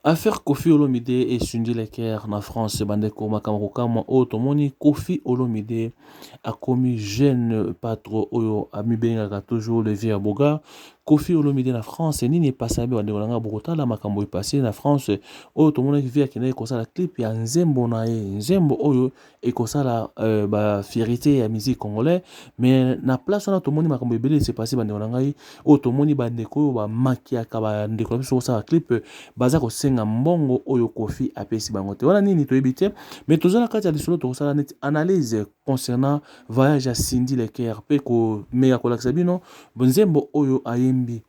Affaire Koffi Olomide et Cindy Le Coeur na France bandeko makambo kokamwa oyo tomoni Koffi Olomide akomi jeune patro oyo amibengaka toujours le vieux ya Boga Koffi Olomide na France nini epasami bandeko na ngai bokotala makambo epase na France oyo tomonaki vieux akendaki kosala clip ya nzembo na ye nzembo oyo ekosala euh, ba fierité ya musique congolais mais na place wana tomoni makambo ebele se passe bandeko na ngai oyo tomoni bandeko oyo bamakiaka bandeko na biso kosala clip baza kosenga mbongo oyo Koffi apesi bango te wana nini toyebi te mais toza na kati ya lisolo tokosala neti analyse concernant voyage ya Cindy Le Coeur mpe komeka kolakisa bino nzembo oyo ayembi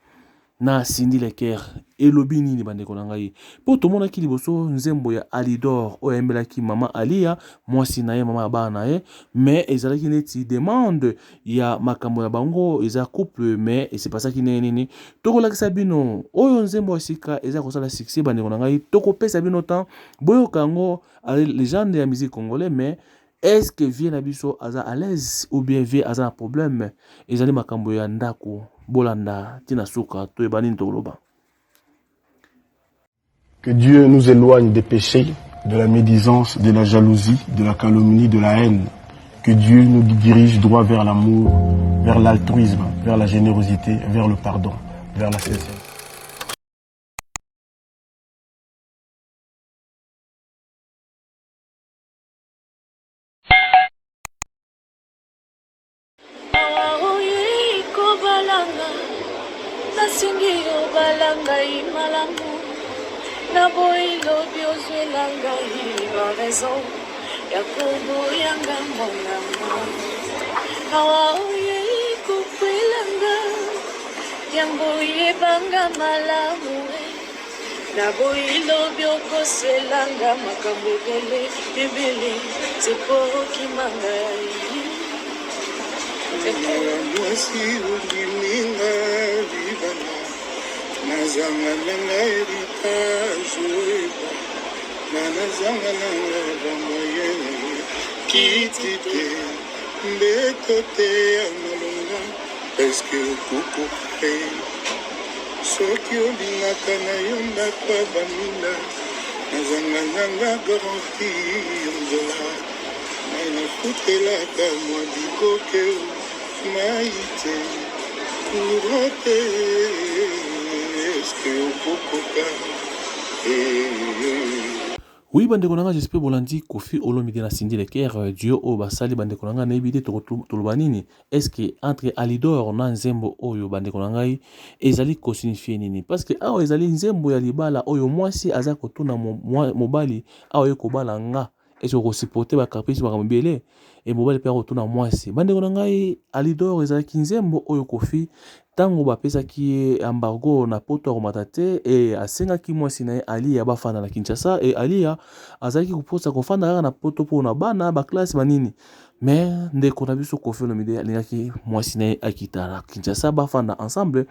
na Cindy Le Coeur elobi nini bandeko na ngai mpo tomonaki liboso nzembo ya Alidor oyo ayembelaki mama Aliya mwasi na ye mama ya bana na ye mais ezalaki neti demande ya makambo na bango eza couple mais esepasaki ndenge nini tokolakisa bino oyo nzembo ya sika eza kosala succès bandeko na ngai tokopesa bino temps boyoka yango legende ya musique congolais mais Est-ce que vieux na biso aza à l'aise ou bien vieux aza na problème? Ezali makambo ya ndako, bolanda ti na suka toyeba nini tokoloba. Que Dieu nous éloigne des péchés, de la médisance, de la jalousie, de la calomnie, de la haine. Que Dieu nous dirige droit vers l'amour, vers l'altruisme, vers la générosité, vers le pardon, vers la sincérité. Awa oyei kobalanga, nasengi yo bala ngai malamu, naboyi lobi ozwela ngai ba raison ya koboya nga mon amour. Awa oyei kokwela nga, yango yebanga malamu eh. Naboyi lobi okosela nga makambo ebele ebele se po okima ngai. Mawa mwasi ondimi nga libala nazanga na nga heritage oyeba nga nazanga na nga ba moyen kiti te mbeto te ya malonga eske okokoka Soki olingaka na yo ndako ya ba minda nazanga na nga garantie ya nzela ngai nafutelaka mwa bikoke mayi te courant te est-ce que okokoka eh. Oui bandeko na nga j'espère bolandi Koffi Olomide na Cindy Le Coeur duo oyo basali bandeko na nga nayebi te toloba nini est ce que entre Alidor na nzembo oyo bandeko na ngai ezali ko signifier nini parce que awa ezali nzembo ya libala oyo mwasi aza kotuna mobali awa ye kobala nga est ce que okosupporte ba caprice makambo ebele e mobali mpe akotuna mwasi bandeko na ngai Alidor ezalaki nzembo oyo Koffi Tango bapesaki ye embargo na poto akomata te et asengaki mwasi na ye Aliya bafanda na Kinshasa et Aliya azalaki koposa kofanda kaka na poto mpo na bana ba classe ba nini mais ndeko na biso Koffi Olomide alingaki mwasi na ye akita na Kinshasa bafanda ensemble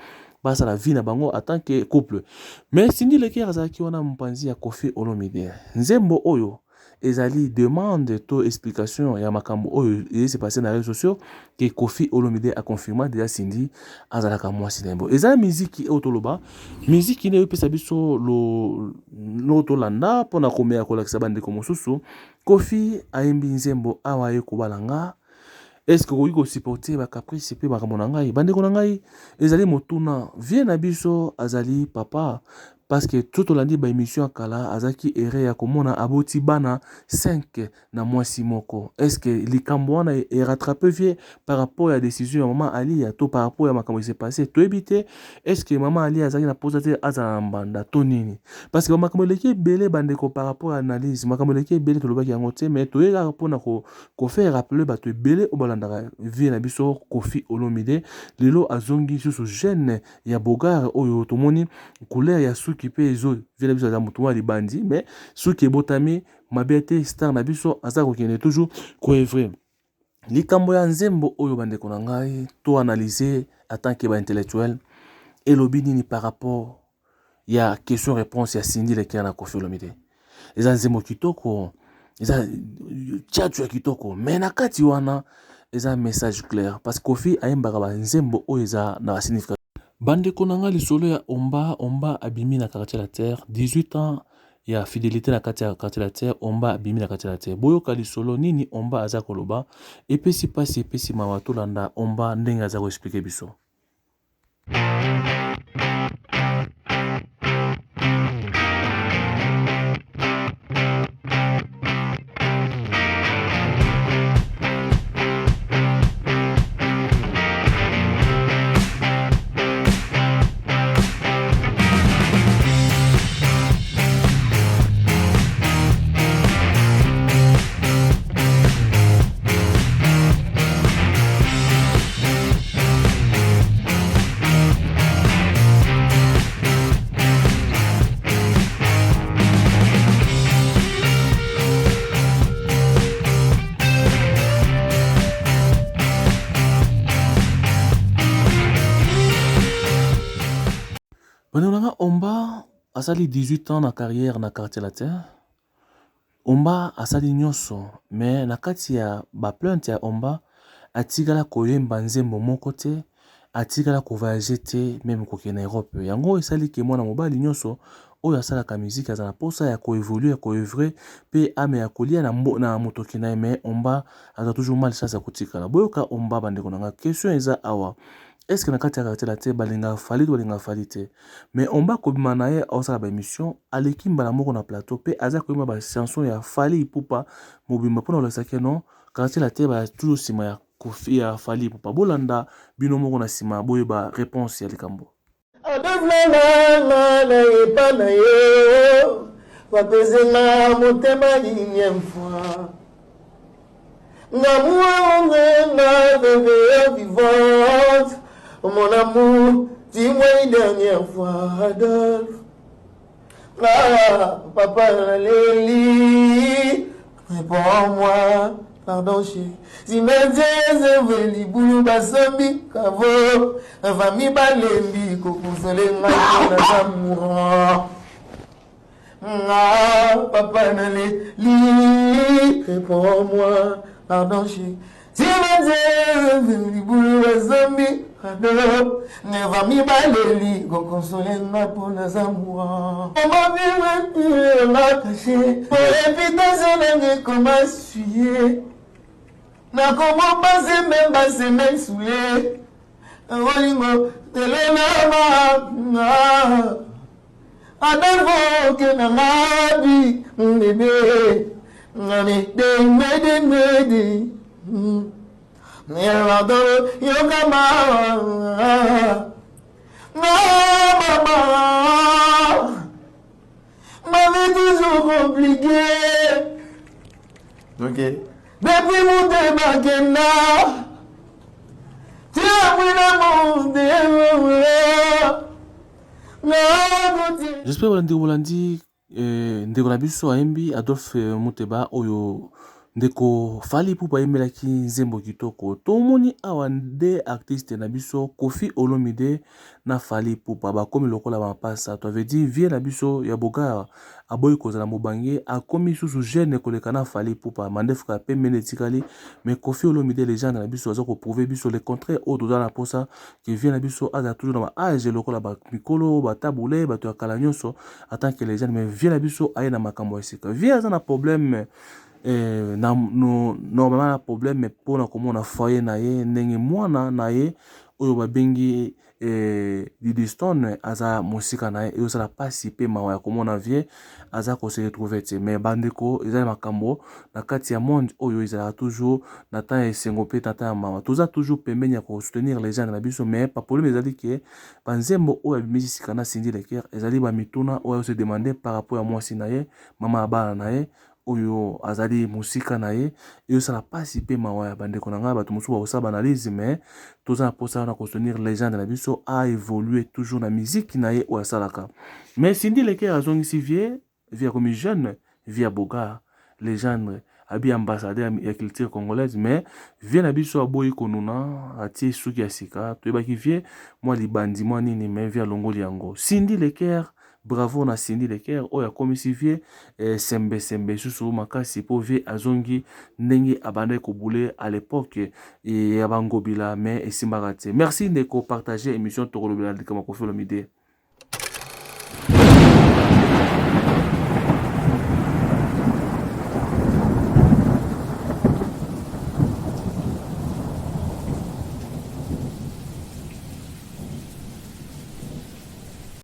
basala vie na bango en tant que couple mais Cindy Le Coeur azalaki wana mopanzi ya Koffi Olomide nzembo oyo Ezali demande to explication ya makambo oyo eye se passer na reseaux sociaux que Koffi Olomide a confirma dejà Cindy azalaka mwasi na ye. Bon eza miziki oyo toloba miziki nde epesa biso lo lo tolanda pona komeka kolakisa bandeko mosusu Koffi ayembi nzembo awa aye kobala nga est ce que okoki ko supporter ba caprice pe makambo na ngai? Bandeko na ngai ezali motuna vieux na biso azali papa Parce que soki tolandi ba emission ya kala azalaki erreur ya komona aboti bana 5 na mwasi moko est ce que likambo wana e rattrape vie par rapport ya decision ya mama Aliya to par rapport ya makambo ese passe toyebi te est ce que mama Aliya azalaki na posa te azala na mbanda to nini parce que ba makambo eleki ebele bandeko par rapport ya analyse makambo eleki ebele tolobaki yango te mais toye kaka mpona ko ko faire rappeler bato ebele oyo balandaka vie na biso Koffi Olomide lelo azongi susu jeune ya bogare oyo tomoni couleur ya suki pe ezo vie na biso aza mutu mwa libandi mais suki ebotami mabe te star na biso aza kokende toujours ko evre likambo ya nzembo oyo bandeko na ngai to analyse en tant que ba intellectuel elobi nini par rapport ya question reponse ya Cindy Le Coeur na Koffi Olomide eza nzembo kitoko eza tchatcho ya kitoko mais na kati wana eza message clair parce que Koffi ayembaka ba nzembo oyo eza na ba signification. Bandeko na nga lisolo ya Omba Omba abimi na quartier la terre 18 ans. ya fidelite na kati ya quartier latin. Omba abimi na quartier latin. Boyoka lisolo nini Omba aza koloba, epesi pasi, epesi mawa. Tolanda Omba ndenge aza koexpliquer biso. Bandeko na nga, Omba asali 18 ans na carrière na quartier latin. Omba asali nyonso, mais na kati ya baplainte ya Omba, atikala koyemba nzembo moko te, atikala kovoyage te, même kokende na Europe. Yango esali ke mwana mobali nyonso oyo asalaka musique aza na posa ya koévoluer, ya koœuvrer mpe ame ya kolia na motoki na ye, mais Omba aza toujours mal chance ya kotikala. Boyoka Omba, bandeko na nga, question eza awa: est ce que na kati ya quartier latin balingaka Fally to balingaka Fally te? Mais Omba kobima na ye, aosala baémission, aleki mbala moko na plateau mpe aza koyemba bachanson ya Fally Ipupa mobimba mpona kolakisa non, quartier latin baya toujours nsima ya Kofi, ya Fally Ipupa. Bolanda bino moko, na nsima boyeba réponse ya likambo. Adolphe na epa na yo bapezenga motema unième fois ngamuonge na bébé vivante. Mon amour, dis-moi une dernière fois, Adolphe. Ah, papa naleli, réponds-moi, pardon chéri. Cimetière libulu basombi kavo famille balembi kokusole ngai naza mourant. Ah, papa naleli, réponds-moi, pardon chéri. Cimetière libulu basombi kado famille baleli kokonsole nga mpo naza mourant. Nga caché réputation nanga ekoma suye, nakoma basemaine basemaine sule olingo telelama. Adolphe na ngabi bébé ngame de mede mede yokama nga mama m'avait toujours compliqué. Ok. Depuis motema kenda tiamwina motema. J'espère bolandi, bolandi ndeko na biso ayembi Adolphe Muteba oyo ndeko Fally Ipupa ayembelaki nzembo kitoko. Tomoni awa nde artiste na biso Koffi Olomide na Fally Ipupa bakomi lokola bamapasa. To veut dire vieux na biso ya Bogar aboyi kozala mobange, akomi susu jeune koleka na Fally Ipupa. Mandefu kaka pembe etikali, mais Koffi Olomide, légende na biso, aza koprouver biso le contraire. Oyo toza na posa ke vieux na biso aza toujours na baâge lokola bamikolo, batabule, bato ya kala nyonso en tant que légende, mais vieux na biso aye na makambo ya sika. Vieux aza na problème na, no, normalement na problème mpona komona foyer na ye, ndenge mwana na ye oyo babengi Didi Stone aza mosika na ye. Ezosala mpasi mpe mawa ya komona vieux aza kose retrouver te. Mais bandeko, eza makambo na kati ya monde oyo, ezalaka toujours na temps ya esengo mpe na temps ya mawa. Toza toujours pembeni ya kosoutenir légende na biso, mais baproblème ezali ke banzembo oyo abimisi sika na Cindy Le Cœur ezali bamituna oyo ose demande par rapport ya mwasi na ye, mama ya bana na ye oyo azali mosika na ye. Ezosala mpasi mpe mawa ya bandeko na ngai. Bato mosusu bakosala baanalyse, mais toza na mposa wana kosoutenir légende na biso aévolue toujours na musique na ye oyo asalaka. Mais Cindy Le Cœur azongisi vieux, vieux akomi jeune, vieux ya Bogar, légende abi ambassadeur ya culture congolaise. Mais vieux na biso aboyi konuna, atie suki ya sika. Toyebaki vieux mwa libandi mwa nini, mais vieux alongoli yango. Cindy Le Cœur, bravo na Cindy Le Cœur oyo akomisi vieux sembesembe susu makasi, mpo vieux azongi ndenge abandaki kobule à l'époque ya bangobila, mais esimbaka te. Merci ndeko, partage émission, tokolobela likambo Koffi Olomide.